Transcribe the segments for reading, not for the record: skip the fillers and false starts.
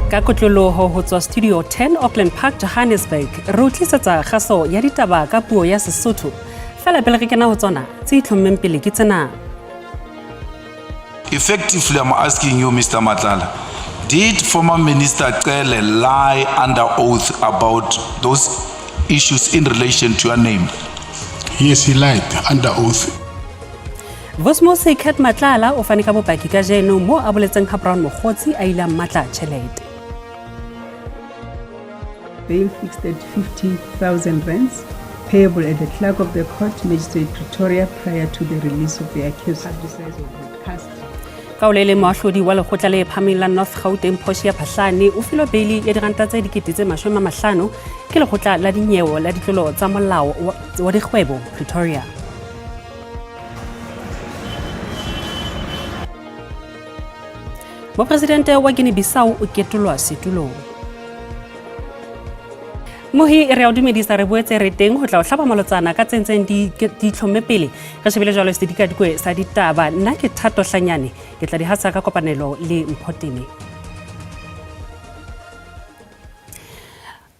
Ka kotloloho ho tswa Studio 10 Auckland Park, Johannesburg, re o tlisetsa kgaso ya ditaba ka puo ya Sesotho. Fela pele re kena ho tsona, tse itlhommeng pele ke tsena. Effectively, I'm asking you, Mr. Matlala, did former Minister Cele lie under oath about those issues in relation to your name? Yes, he lied under oath. Vosmose Cat Matlala o fane ka bopaki kajeno moo a boletseng ha Brown Mogotsi a ile a mmatla tjhelete. Bail fixed at 50,000 rands, payable at the clerk of the court, Magistrate Pretoria, prior to the release of the accused. Publicized or broadcast. Ka o le leng moahlodi wa lekgotla le phahameng la North Gauteng Portia Phahlane o filwe beili ya diranta tse 50,000 ke lekgotla la dinyewe la ditlolo tsa molao wa dikgwebo Pretoria. Mopresidente wa Guinea Bissau o ketolwa setulong. Mohi re a o dumedisa re boetse re teng ho tla o hlaba malotsana ka tse ntseng di di tlhomme pele re shebile jwalo sedikadikwe sa ditaba. Nna ke Thato Hlanyane, ke tla di hasa ka kopanelo le Mphotene.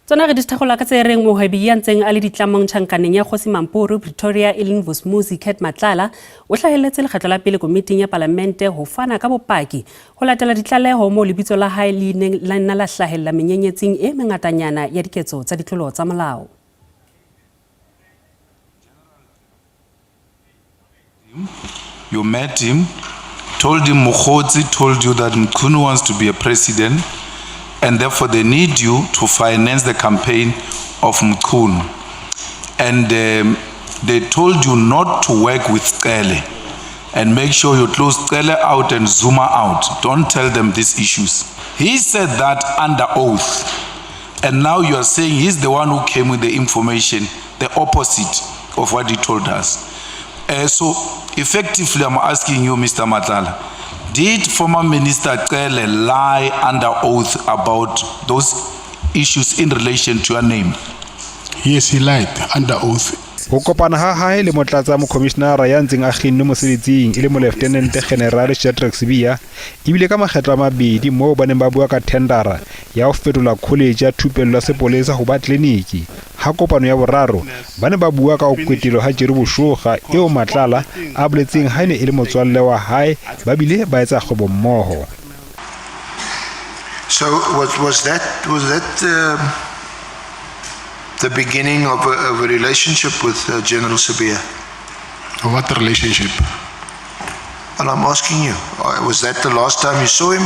Tsona re di thagola ka tse reng mohwebi ya ntseng a le ditlamong tjhankaneng ya Kgosi Mampuru Pretoria e leng Vusumuzi Cat Matlala o hlahelletse lekgetlo la pele komiting ya palamente ho fana ka bopaki ho latela ditlaleho moo lebitso la hae le ileng la nna la hlahella menyenyetsing e mengatanyana ya diketso tsa ditlolo tsa molao. You met him, told him Mogotsi told you that Mchunu wants to be a president and therefore they need you to finance the campaign of Mchunu. And they told you not to work with Cele and make sure you close Cele out and Zuma out. Don't tell them these issues. He said that under oath. And now you are saying he's the one who came with the information, the opposite of what he told us. So effectively, I'm asking you, Mr. Matlala, did former Minister Cele lie under oath about those issues in relation to your name? Yes, he lied under oath. Ho kopana ha hae le motlatsa mokhomishenara ya ntseng a kginnwe mosebetsing e le Moleftenente Kgenerale Shadrack Sibiya ebile ka makgetlo a mabedi moo ba neng ba bua ka thendara ya ho fetola kholetjhe ya thupello ya sepolesa ho ba tleliniki. Ha kopano ya boraro ba ne ba bua ka ho kwetelwa ha Jerry Boshoga eo Matlala a boletseng ha e ne e le motswalle wa hae ba bile ba etsa kgwebo mmoho. So was that, was that the beginning of a relationship with General Sibiya? What relationship? Well, I'm asking you, was that the last time you saw him,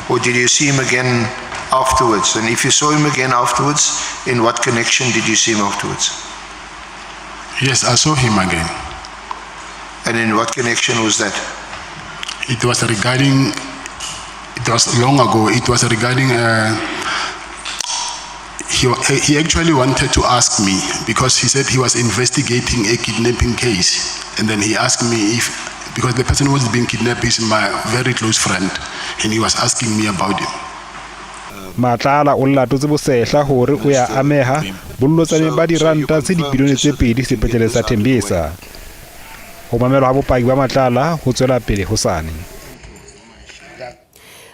or did you see him again afterwards? And if you saw him again afterwards, in what connection did you see him afterwards? Yes, I saw him again. And in what connection was that? It was regarding, it was long ago, it was regarding, he actually wanted to ask me because he said he was investigating a kidnapping case. And then he asked me if, because the person who was being kidnapped is my very close friend, and he was asking me about him. Matlala o latotse bosehla hore o ya ameha bolotsaneng ba diranta tse dibilione tse 2 sepetlele sa Tembisa. Ho mamelwa ha bopaki ba Matlala ho tswela pele hosane.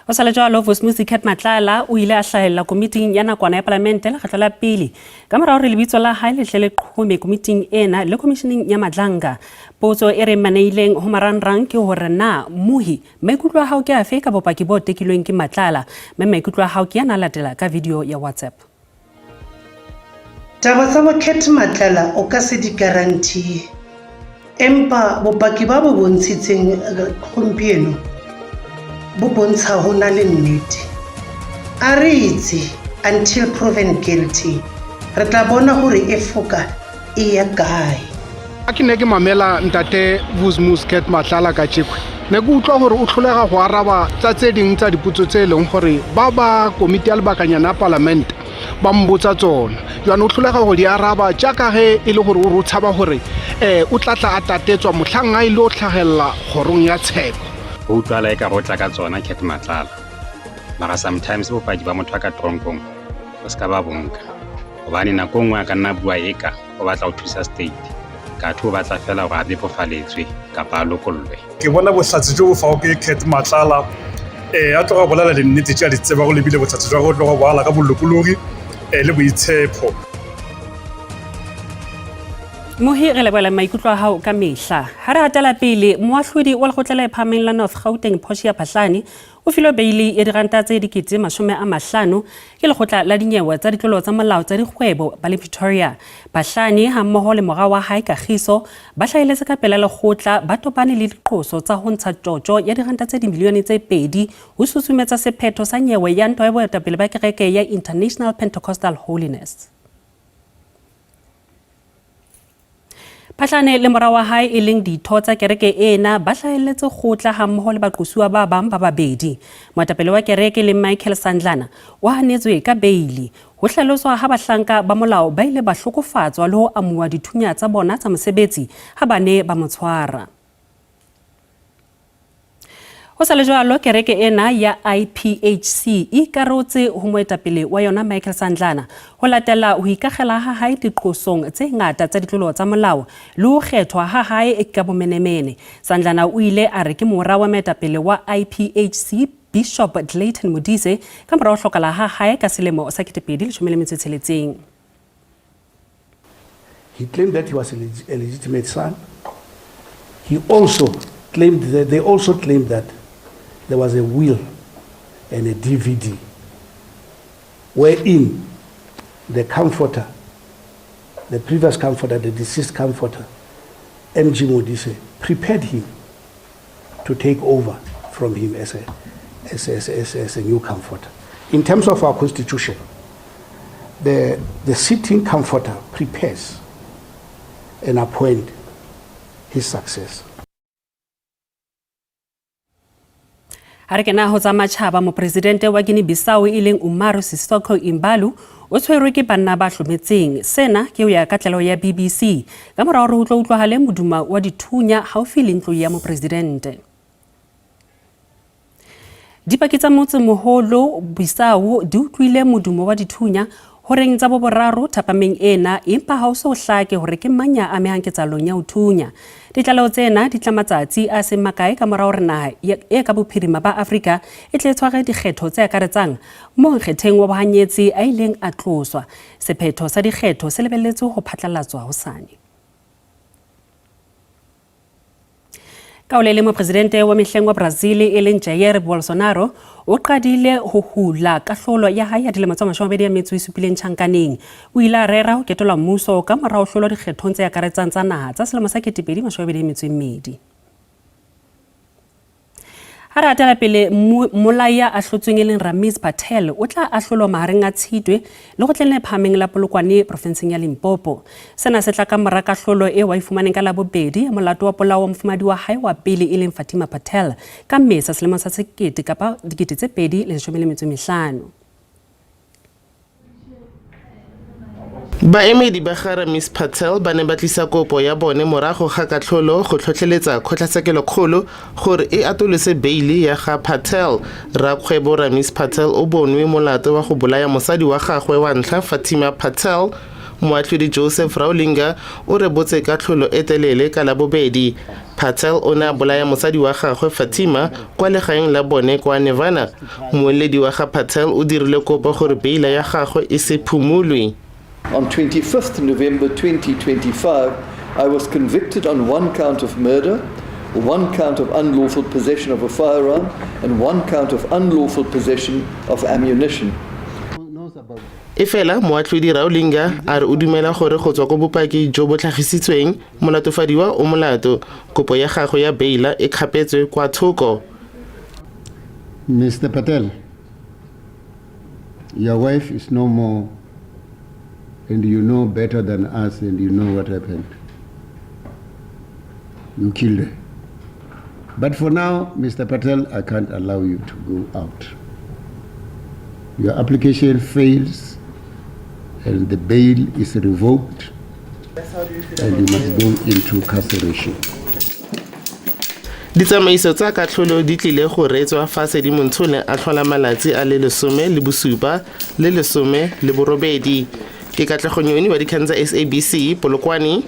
Ho sa le jwalo, Vusumuzi Cat Matlala o ile a hlahella komiting ya nakwana ya palamente lekgetlo la pele ka mora hore lebitso la hae le tle le qhome komiting ena le komisheneng ya Madlanga. Potso e re maneileng ho marangrang ke hore na mohi maikutlo a hao ke afe ka bopaki bo tekilweng ke Matlala, mme maikutlo a hao ke ana a latela ka video ya WhatsApp. Taba tsa bo Cat Matlala o ka se di guarantee, empa bopaki ba bo bontshitseng gompieno bo bontsha ho na le nnete. A re itse until proven guilty, re tla bona hore e foka e ya kae. Ha ke ne ke mamela ntate Vusumuzi Cat Matlala ka tjekwe, ne ke utlwa hore o hloleha ho araba tsa tse ding tsa dipotso tse leng hore ba ba komiti ya lebakanyana ya palamente ba mbotsa tsona. Jwale o hloleha ho di araba tja ka ge e le hore o re o tshaba hore o tla tla a tatetswa mohlang a ile o hlahella kgorong ya tsheko. Ho utlwala eka re o tla ka tsona Cat Matlala, mara sometimes bopaki ba motho a ka tronkong o ska ba bonka, hobane nako nngwe a ka nna bua eka o batla ho thusa state, katho o batla fela hore a bebofaletswe kapa a lokollwe. Ke bona bohlatse jo bo fago ke Cat Matlala A tloga bolela dinnete tše a di tsebago le bile bohlatse jwa gagwe tloga boala ka bolokologi le boitshepo. Mohi, re lebohela maikutlo a hao ka mehla. Ha re hatela pele, moahlodi wa lekgotla le phahameng la North Gauteng Portia Phahlane o filwe beili ya diranta tse 50,000 ke lekgotla la dinyewe tsa ditlolo tsa molao tsa dikgwebo ba le Pretoria. Phahlane hammoho le mora wa hae Kagiso ba hlahelletse ka pela lekgotla ba tobane le diqoso tsa ho ntsha tjotjo ya diranta tse dimilione tse 2 ho susumetsa sephetho sa nyewe ya ntwa ya boetapele ba kereke ya International Pentecostal Holiness. Phahlane le mora wa hae e leng ditho tsa kereke ena ba hlahelletse kgotla hammoho le baqosuwa ba bang ba babedi. Moetapele wa kereke le Michael Sandlana o hanetswe ka beili. Ho hlaloswa ha bahlanka ba molao ba ile ba hlokofatswa le ho amuwa dithunya tsa bona tsa mosebetsi ha ba ne ba mo tshwara. Ho sa le jwalo, kereke ena ya IPHC e ikarotse ho moetapele wa yona Michael Sandlana ho latela ho ikakgela ha hae diqosong tse ngata tsa ditlolo tsa molao le ho kgethwa ha hae ka bomenemene. Sandlana o ile a re ke mora wa moetapele wa IPHC Bishop Clayton Modise ka mora ho hlokala ha hae ka selemo sa 2016. He claimed that he was a legitimate son. He also claimed that they also claimed that there was a will and a DVD wherein the comforter, the previous comforter, the deceased comforter, MG Modise, prepared him to take over from him as a new comforter. In terms of our constitution, the sitting comforter prepares and appoint his successor. Ha re kena ho tsa matjhaba, mopresidente wa Guinea Bissau e leng Umaro Sissoco Embaló o tshwerwe ke banna ba hlometseng. Sena ke ho ya ka tlaleho ya BBC ka mora hore ho tlo utlwahale modumo wa dithunya haufi le ntlo ya mopresidente. Dipaki tsa motsemoholo Bissau di utlwile modumo wa dithunya horeng tsa boboraro thapameng ena, empa ha o so hlake hore ke mang ya amehang ketsahalong ya ho thunya. Ditlaleho tsena di tla matsatsi a seng makae ka mora hore naha e ka bophirima ba Afrika e tle tshware dikgetho tse akaretsang moo nkgetheng wa bohanyetsi a ileng a tloswa. Sephetho sa dikgetho se lebelletswe ho phatlalatswa hosane. Ka o le leng, mopresidente wa mehleng wa Brazil e leng Jair Bolsonaro o qadile ho hula kahlolo ya hae ya dilemo tse 27 tjhankaneng. O ile a rera ho ketola mmuso ka mora ho hlolwa dikgethong tse akaretsang tsa naha tsa selemo sa 2022. Ha re hatela pele, mmolai ya ahlotsweng e leng Ramiz Patel o tla ahlolwa mahareng a Tshitwe lekgotleng le phahameng la Polokwane profenseng ya Limpopo. Sena se tla ka mora kahlolo eo a e fumaneng ka Labobedi ya molato wa polao wa mofumahadi wa hae wa pele e leng Fatima Patel ka Mmesa selemong sa sekete kapa 2015. Baemedi ba ga Ramiz Patel ba ne ba tlisa kopo ya bone morago ga katlholo go tlhotlheletsa kgotlatshekelokgolo gore e atolose beile ya ga Patel. Rakgwebo Ramiz Patel o bonwe molato wa go bolaya mosadi wa gagwe wa ntlha Fatima Patel. Moatlhodi Joseph Raulinga o rebotse katlholo e telele ka Labobedi. Patel o ne a bolaya mosadi wa gagwe Fatima kwa legaeng la bone kwa Nirvana. Mmueledi wa ga Patel o dirile kopo gore beila ya gagwe e se phumolwe. On 25th November 2025, I was convicted on one count of murder, one count of unlawful possession of a firearm, and one count of unlawful possession of ammunition. E fela moatlhodi Raulinga a re o dumela gore go tswa ko bopaki jo bo tlhagisitsweng molatofadiwa o molato. Kopo ya gagwe ya beila e kgapetswe kwa thoko. Mr. Patel, your wife is no more, and you know better than us, and you know what happened. You killed her. But for now, Mr. Patel, I can't allow you to go out. Your application fails, and the bail is revoked, and you must go into incarceration. Ditsamaiso tsa katlholo di tlile go reetswa fa Sedimonthole a tlhola malatsi a le 17 le 18. Ke Katlego Nyoni wa dikgang tsa SABC, Polokwane.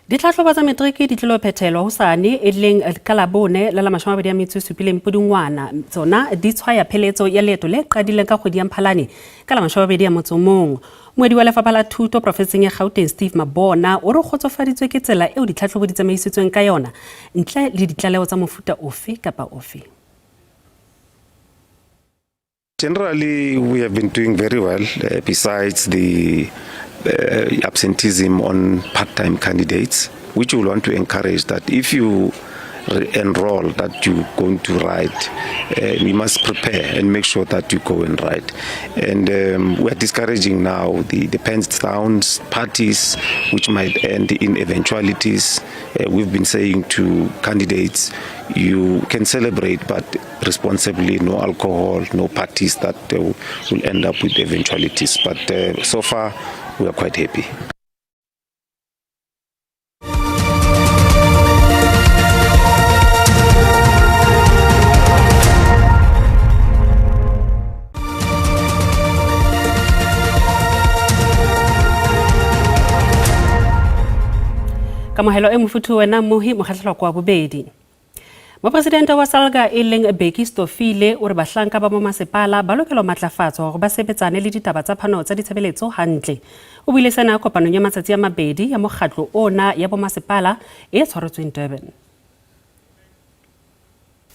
Ditlhahlobo tsa metriki di tlilo phethelwa hosane e leng ka Labone la la 27 Pudungwana. Tsona di tshwaya pheletso ya leeto le qadileng ka kgwedi ya Mphalane ka la 21. Moedi wa Lefapha la Thuto profenseng ya Gauteng Steve Mabona o re kgotsofaditswe ke tsela eo ditlhahlobo di tsamaisitsweng ka yona ntle le ditlaleho tsa mofuta ofe kapa ofe. Generally, we have been doing very well, besides the absenteeism on part-time candidates, which we want to encourage that if you enroll that you're going to write, you must prepare and make sure that you go and write. And we are discouraging now the pens downs, parties, which might end in eventualities. We've been saying to candidates, you can celebrate, but responsibly, no alcohol, no parties that will end up with eventualities. But so far, we are quite happy. Kamohelo e mofuthu wena mmohi mokgahlelwa kwa bobedi. Mopresidente wa Salga e leng Bheki Stofile o re bahlanka ba bomasepala ba lokela ho matlafatswa hore ba sebetsane le ditaba tsa phano tsa ditshebeletso hantle. O buile sena kopanong ya matsatsi a mabedi ya mokgatlo ona ya bomasepala e tshwaretsweng Durban.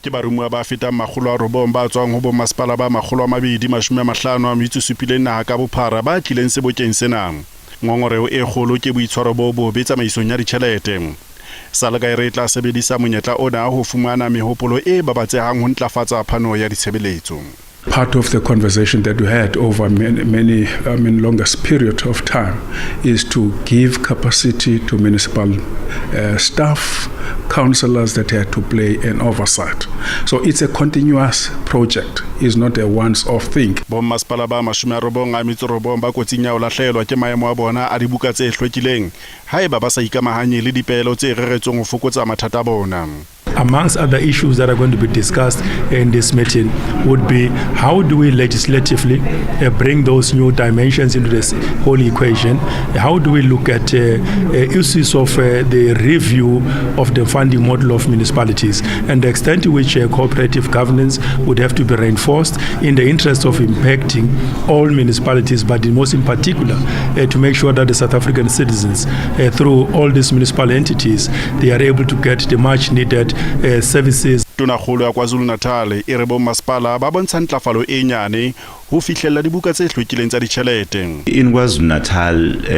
Ke baromuwa ba fetang 900 ba tswang ho bomasepala ba 257 naha ka bophara ba tlileng sebokeng sena. Ngongoreo e kgolo ke boitshwaro bo bobe tsamaisong ya ditjhelete. Salga e re tla sebedisa monyetla ona ho fumana mehopolo e babatsehang ho ntlafatsa phano ya ditshebeletso. Part of the conversation that we had over many, longest period of time is to give capacity to municipal staff, councillors that had to play an oversight. So it's a continuous project. It's not a once-off thing. Bommasepala ba 99 ba kotsing ya ho lahlehelwa ke maemo a bona a dibuka tse hlwekileng haeba ba sa ikamahanye le dipeelo tse reretsweng ho fokotsa mathata a bona. Amongst other issues that are going to be discussed in this meeting would be how do we legislatively bring those new dimensions into this whole equation? How do we look at issues of the review of the funding model of municipalities and the extent to which cooperative governance would have to be reinforced in the interest of impacting all municipalities, but most in particular to make sure that the South African citizens through all these municipal entities, they are able to get the much needed services. Tonakgolo ya KwaZulu-Natal e re bommasepala ba bontsha ntlafalo e nyane ho fihlella dibuka tse hlwekileng tsa ditjhelete. In KwaZulu-Natal,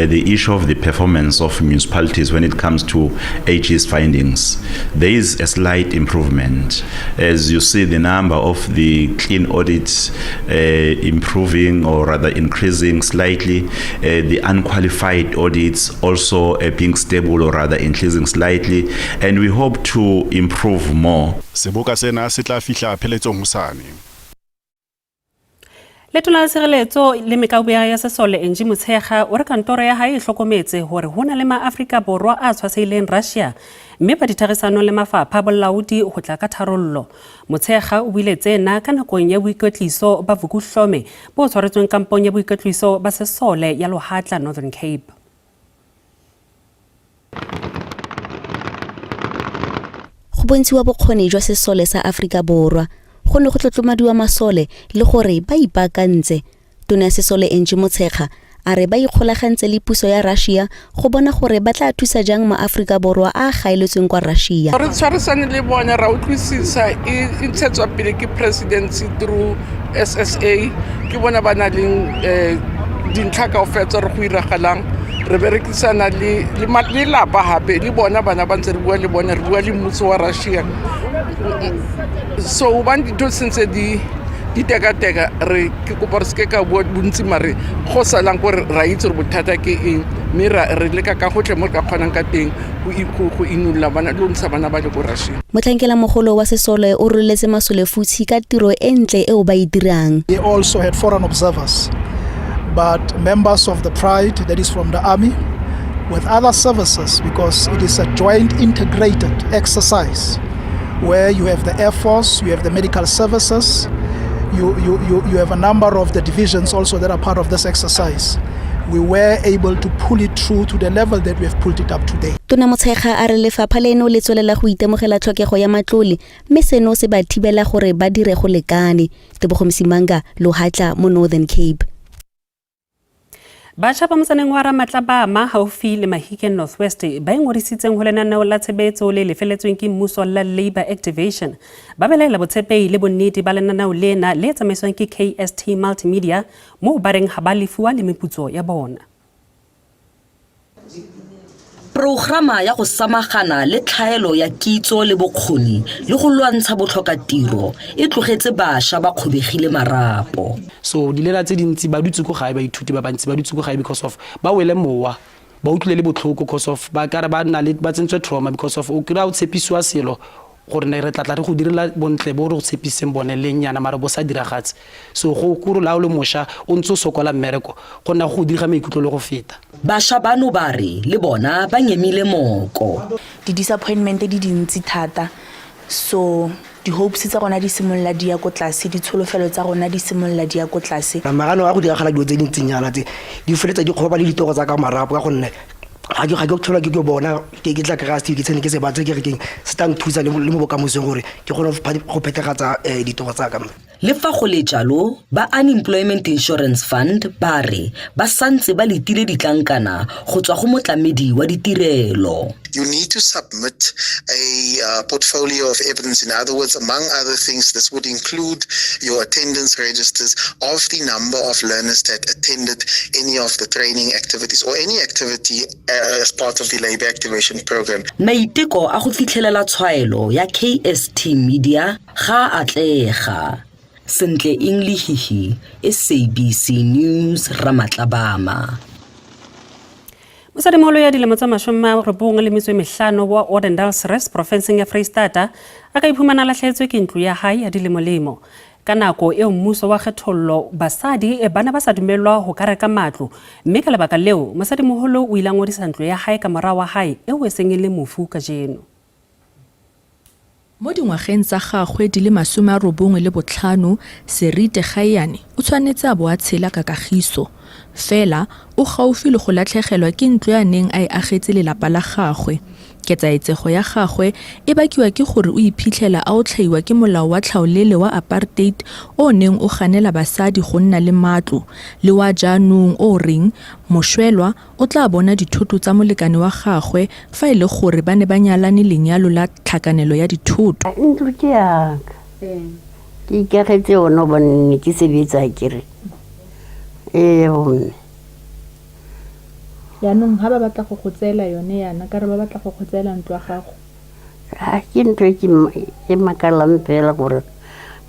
the issue of the performance of municipalities when it comes to AG's findings, there is a slight improvement. As you see, the number of the clean audits improving, or rather increasing slightly. The unqualified audits also being stable, or rather increasing slightly, and we hope to improve more. Seboka sena se tla fihla pheletsong hosane. Letona la Tshireletso le Mekaubere ya Sesole Angie Motshekga o re kantoro ya hae e hlokometse hore ho na le maAfrika Borwa a tshwasehileng Russia mme ba ditherisano le mafapha a bolaodi ho tla ka tharollo. Motshekga o buile tsena ka nakong ya boikwetliso ba Vukuhlome bo tshwaretsweng kampong ya boikwetliso ba sesole ya Lohatla, Northern Cape. Go bontshiwa bokgoni jwa sesole sa Afrika Borwa, go ne go tlotlomadiwa masole le gore ba ipaakantse. Tona ya sesole Angie Motshekga a re ba ikgolagantse le puso ya Russia go bona gore ba tla thusa jang maAfrika Borwa a gaeletsweng kwa Russia. Re tshwarisane le bone ra utlwisisa e ntshetswa pele ke presidency through SSA, ke bona ba na leng dintlha kaofela tsa re go iragalang. Re berekisana le lelapa hape le bona bana ba ntse re bua le bona, re bua le mmuso wa Russia. So hobane dintho sentse di tekateka, re ke kopa re seke ka bua bontsi, mare go salang kore ra itse gore bothata ke eng, mme re leka ka gotlhe mo re ka kgonang ka teng go inolla bana le ho ntsha bana ba le ko Russia. Motlhankela mogolo wa sesole o roletse masole futshi ka tiro e ntle eo ba e dirang. They also had foreign observers, but members of the pride, that is from the army, with other services, because it is a joint integrated exercise where you have the Air Force, you have the medical services, you have a number of the divisions also that are part of this exercise. we were able to pull it through to the level that we have pulled it up today. Tona Motshekga a re lefapha leno le tswelela go itemogela tlhokego ya matlole mme seno se ba thibela gore ba dire go lekane. Tebogo Msimanga, Lohatla mo Northern Cape. Batjha ba motsaneng wa Ramatlabama haufi le Mahikeng North West ba ingodisitseng ho lenaneo la tshebetso le lefeletsweng ke mmuso la Labour Activation ba belaela botshepehi le bonnete ba lenaneo lena le tsamaiswang ke KST Multimedia moo ba reng ha ba lefuwa le meputso ya bona. Programa ya go samagana le tlhaelo ya kitso le bokgoni le go lwantsha botlhokatiro e tlogetse bašwa ba kgobegile marapo. So dilela tse dintsi ba dutse ko gae, baithuti ba bantsi ba dutse ko gae because of ba wele mowa, ba utlwile le botlhoko because of ba kare ba nna le ba tsentswe trauma because of o kry-a o tshepisiwa selo gore ne re tla tla re go direla bontle bo re go tshepisitseng bone leng nyana mara bo sa diragatse. So go kore la o le mosha o ntse o sokola mmereko go nna go go diga maikutlo le go feta. Basha bano ba re le bona ba nyemile moko. Di-disappointment di dintsi thata, so di-hopes tsa rona di simolola di ya ko tlase, ditsholofelo tsa rona di simolola di ya ko tlase. Mara no ga go diragala dilo tse di ntseng jaana tse di feletsa di kgoba le ditoro tsa ka marapo ka gonne ga ke ga ke tlhola ke ke bona ke ke tla kry-a certificate se ne ke se batla ke re keng se tla nthusa le mo bokamosong gore ke kgone go phethagatsa ditoro tsa ka. Le fa go le jalo, ba Unemployment Insurance Fund ba re ba santse ba letile ditlankana go tswa go motlamedi wa ditirelo. You need to submit a portfolio of evidence. In other words, among other things, this would include your attendance registers of the number of learners that attended any of the training activities or any activity as part of the labor activation program. Maiteko a go fitlhelela tshwaelo ya KST Media ga a atlega. Sentle Inglehihi, SABC News, Ramatlabama. Mosadimogolo ya dilemo tsa 95 wa Odendaalsrus profenseng ya Freistata a ka iphumana a lahlehetswe ke ntlo ya hae ya dilemolemo. Ka nako eo mmuso wa kgethollo basadi ba ne ba sa dumellwa ho ka reka matlo, mme ka lebaka leo mosadimoholo o ile a ngodisa ntlo ya hae ka mora wa hae eo e seng e le mofu kajeno. Mo dingwageng tsa gagwe di le 95, Serite Gaeane o tshwanetse a bo a tshela ka kagiso. Fela, o gaufi le go latlhegelwa ke ntlo e a neng a e agetse lelapa la gagwe. Ketsaetsego ya gagwe e bakiwa ke gore o iphitlhela a otlhaiwa ke molao wa tlhaolele wa apartheid o o neng o ganela basadi go nna le matlo, le wa jaanong o o reng moshwelwa o tla bona dithoto tsa molekane wa gagwe fa e le gore ba ne ba nyalane lenyalo la tlhakanelo ya dithoto. Ntlo ke yaka. Ke ikagetse yone gobane ne ke sebetsa akere. Ee bomme. Jaanong ha ba batla go go tseela yone yana, ka re ba batla go go tseela ntlo ya gago. A ke ntho e ke e makalang fela gore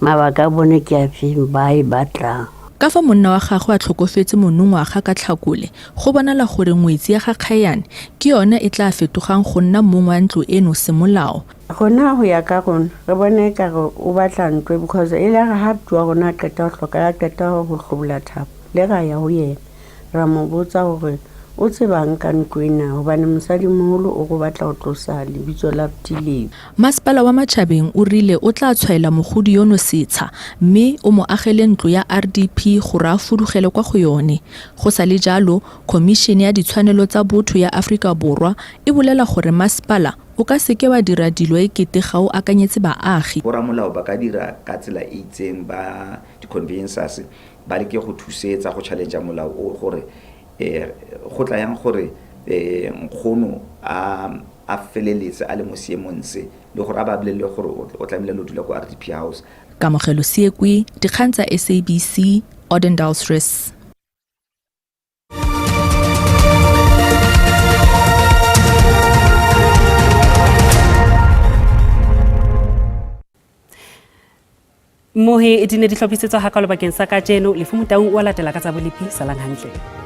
mabaka a bone ke a feng ba e batlang. Ka fa monna wa gagwe a tlhokofetse monongwaga ka Tlhakole, go bonala gore ngwetsi ya ga Kgaeane ke yona e tla fetogang go nna mong wa ntlo eno semolao. Rona ho ya ka rona re bona ekare o batla ntlo because e le ha buti wa rona a qeta ho hlokala, a qeta ho hlobola thapo le ra ya ho yena ra mo botsa hore o tsebang ka ntlo ena hobane mosadimoholo o re o batla ho tlosa lebitso la buti Lebo. Masepala wa Matjhabeng o rile o tla tshwaela mogodi yono setsha mme o mo agele ntlo ya RDP gore a fudugele kwa go yone. Go sa le jalo, Khomišene ya Ditshwanelo tsa Botho ya Aforika Borwa e bolela gore masepala o ka seke wa dira dilo e kete ga o akanyetse baagi. Boramolao ba ka dira ka tsela e itseng, ba di-conveyancers ba leke go thusetsa go challenge molao o gore go tla yang gore nkgono a feleletse a le mo seemong se le gore a ba bolelele gore o tlamehile lo dula ko RDP house. Kamogelo Seekwe, Dikgang tsa SABC, Odendaalsrus. Mohe di ne di hlophisetswa hakalo bakeng sa kajeno. Lefu Motaung o a latela ka tsa bolepi. Salang hantle.